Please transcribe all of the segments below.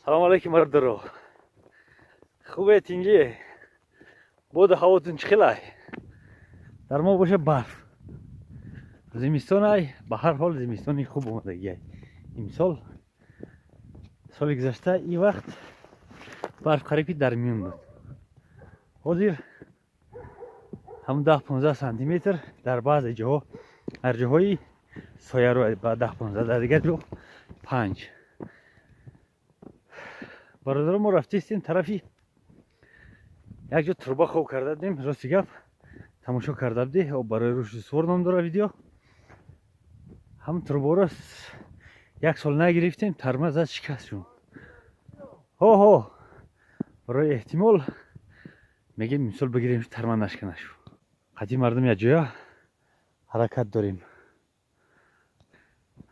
Салом алейкум, бародаро. Хубе, тинҷие? Боду ҳавотун чӣ хелай? Дар мо боша барф. Зимистонай, ба ҳар ҳол зимистони хуб омадагиай. Имсол, соли гузашта ин вақт барф қариб ки дар миён буд. Ҳозир ҳамун 10-15 сантиметр дар баъзе ҷоҳо, дар ҷоҳои сояро ба 10-15, дар дигар ҷо 5. Бародаро, мо рафтистем тарафи як ҷо труба хоб карда будем. Рости гап, тамошо карда будӣ, об барои рушди суор ном дора видео. Ҳам трубаро як сол нагирифтем, тарма зад, шикаст шуд. Ҳо ҳо, барои эҳтимол мегем, имсол бигирем, тарма нашканашу. Қатъи мардум якҷоя ҳаракат дорем.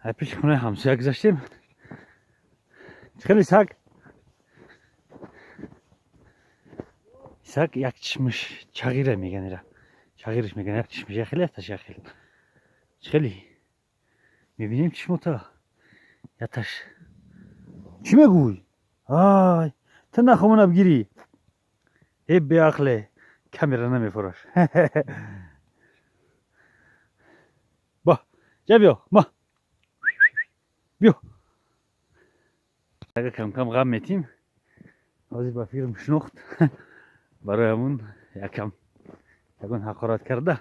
Ай пеши хонаи ҳамсоя гузаштем. Хеле саг саг, як чишмаш чағира меган, ира чағираш меган, як чишмаш яхел, яташ яхел. Хеле мебинем чишмота яташ. Чӣ мегӯй? Ай, ту нахомона бигирӣ, э беақле, камера намефураш. Ба ҷа биё, ма биё. Ага, камкам ғам метим. Ҳозир ба фикрам шинохт, барои ҳамун якам ягон ҳақорат карда.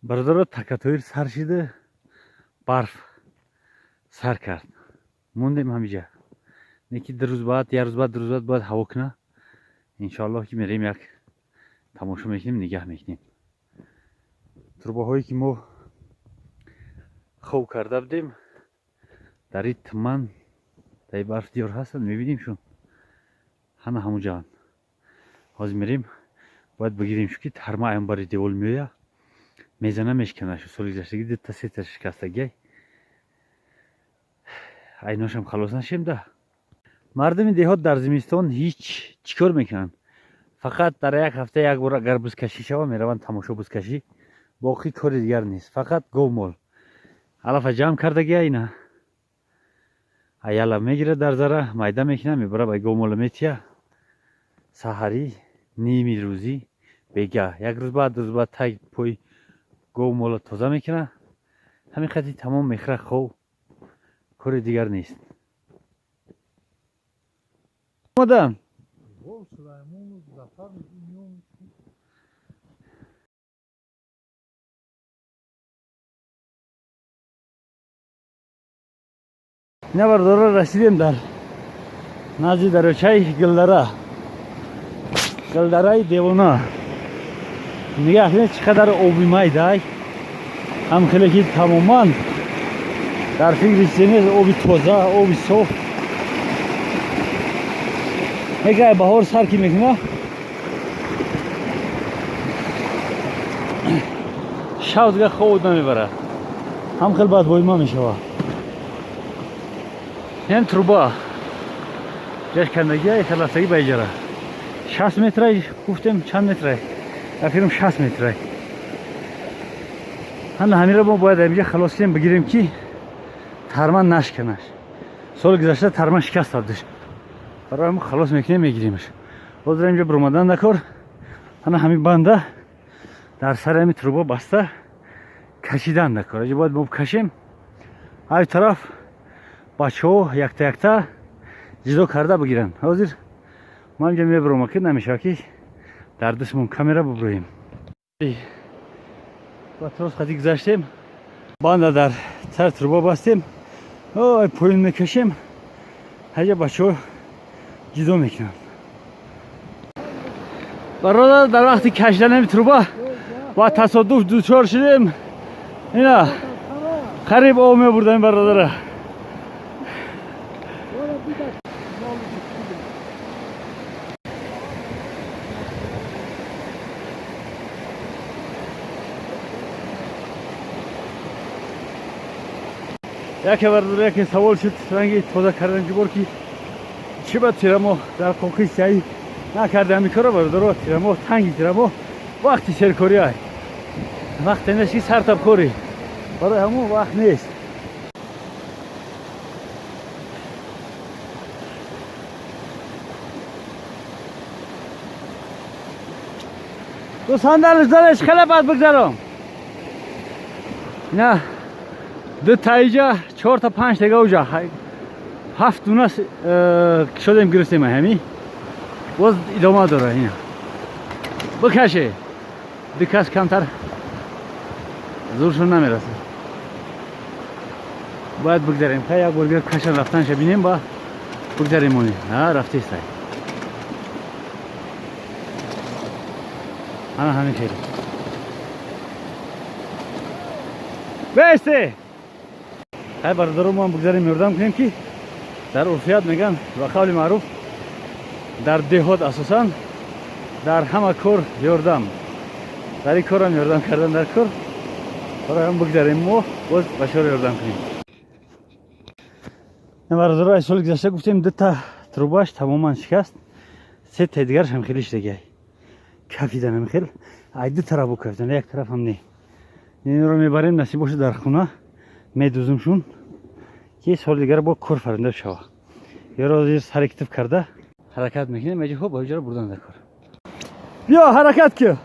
Бародаро, такатоир сар шида, барф сар кард, мондем ҳамиҷа. Неки 2 рӯз баъд, як рӯз баъд, 2 рӯз баъд бояд ҳаво куна. Иншоаллоҳ, ки мерем, як тамошо мекунем, нигаҳ мекунем. Трубаҳое ки мо хоб карда будем дар ин туман, дар ин барф диёр ҳастанд, мебинем шун, ҳана ҳамуҷаанд. Ҳозир мерем, бояд бигирем, ки тарма аён бари девол меоя, мезана, мешканашу. Соли гузаштагӣ дута сета шикастагиай, айношам халос нашем да. Мардуми деҳот дар зимистон ҳеҷ чӣ кор мекунанд? Фақат дар як ҳафта як бор агар бузкашӣ шава, мераванд тамошо бузкашӣ, боқӣ кори дигар нест. Фақат говмол алафа ҷамъ кардагия, ина аяла мегирад, дар зара майда мекунад, мебара, ба говмола метия. Саҳарӣ, ними рӯзӣ, бега, як рӯз баъд, 2 рӯз баъд таг пои говмола тоза мекунад. Ҳамин қадри тамом, мехӯра, хов, кори дигар нест. Омадан. Ина, бародаро, расидем дар назди дарёчаи Гилдара, Гилдараи девона. Нигаҳ кунед, чӣ қадар оби майдай, ҳам хеле ки тамоман дар фикри чизе нест. Оби тоза, оби соф. Мегай, баҳор сар ки мекуна, шав дига хобот намебарад, ҳам хел бадбоима мешавад. Ин труба ҷаш кандагия, халастагӣ ба иҷара 60 метрай гуфтем, чанд метрай? Афирм, 60 метрай. Ҳана ҳаминро мо бояд инҷа халос кунем, бигирем, ки тарма нашканаш. Соли гузашта тарма шикаст абдиш, барои ҳамин халос мекунем, мегиремаш. Ҳозир инҷа биромадан накор. Ҳана ҳамин банда дар сари ҳамин труба баста кашидан накор. Аҷа бояд мо кашем, ҳар тараф бачаҳо якта якта ҷидо карда бигиранд. Ҳозир мо инҷа мебирома, ки намешавад, ки дар дастмон камера буброем. Ба трос қади гузаштем, банда дар сари труба бастем, ой поён мекашем, ҳаҷа бачаҳо ҷидо мекунанд. Бародар, дар вақти кашидани труба ба тасодуф дучор шудем. Ина қариб об мебурдам бародара. Яке бародар, яке савол шуд, ранги тоза кардан ҷубор, ки чӣ ба тирамоҳ дар қоқи сиҳӣ накарда ҳамин кора. Бародаро, тирамоҳ, танги тирамоҳ вақти серкорӣ ай, вақте нест ки сартабкорӣ, барои ҳамон вақт нест. Ду сандалиш дореш хеле бад бигзарам. На ду таиҷа 4 та 5 тега уҷа 7 дуна шодем гирифтем ҳами. Боз идома дора ина. Бикаше. Ду кас камтар зуршон намерасад. Бояд бигзарем. Хай як бор бия кашан рафтанша бинем ба бигзарем они. Ҳа рафтестай. Ана ҳамин хеле. Бесте! Хай бародаро мо бигзарем ёрдам кунем ки дар урфият меган ва қавли маъруф дар деҳот асосан дар ҳама кор ёрдам. Дар ин корам ёрдам кардан дар кор. Барои ҳам бигзарем мо боз ба шумо ёрдам кунем. Бародаро аз соли гузашта гуфтем дута трубаш тамоман шикаст, се таи дигараш ҳам хеле шидагиай. Кафидан ҳам хел, ай ду тараф бо кафидан, як тараф ҳам не. Инро мебарем насиб боша дар хона медузумшун ки соли дигар бо кор фаринда шава. Ёро зир сари китиб карда ҳаракат мекунем, эҷи хоб ба бурдан дар кор. Биё ҳаракат ки.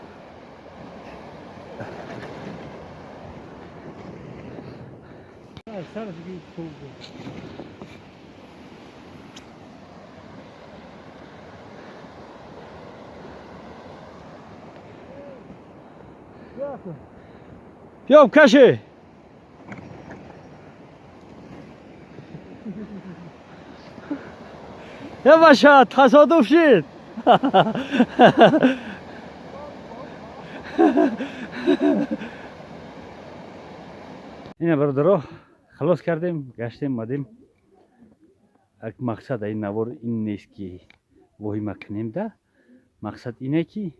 Биё каши. Баша тасодуф шид. Ина бародаро халос кардем, гаштем, омадем. Мақсад ин навор ин нест ки воҳима кунем да. Мақсад ине ки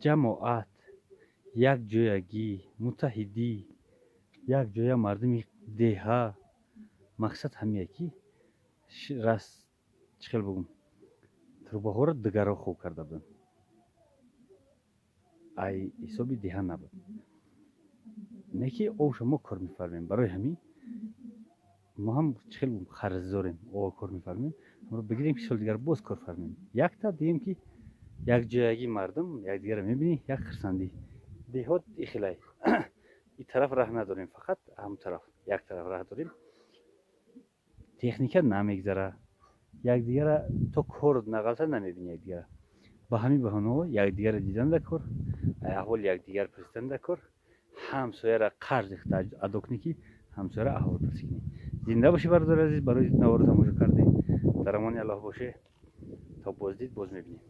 ҷамоат, якҷоягӣ, муттаҳидӣ, якҷоя мардуми деҳа. Мақсад ҳамие ки раст чӣ хел бугум трубаҳоро дигарро хуб карда буданд. Ай ҳисоби деҳа набуд. Не ки обша мо кор мефармем. Барои ҳамин мо ҳам чӣ хел бугум қарздорем, об кор мефармем. Ҳамро бигирем ки соли дигар боз кор фармем. Якта дигем ки якҷоягӣ мардум якдигарро мебинӣ, як хурсандӣ. Деҳот ихелай. Ин тараф раҳ надорем, фақат ҳамон тараф, як тараф раҳ дорем. Техника намегзара. Якдигара то кор нағалта намебинӣ якдигара. Ба ҳамин баҳонаҳо якдигарро дидан дар кор, аҳволи якдигар пурсидан дар кор, ҳамсояра қарзи худ адо кунӣ ки ҳамсояра аҳволпурсӣ кунӣ. Зинда бошӣ бародари азиз, барои наворо тамошо кардӣ. Дар амони Аллоҳ боше. То боздид боз мебинем.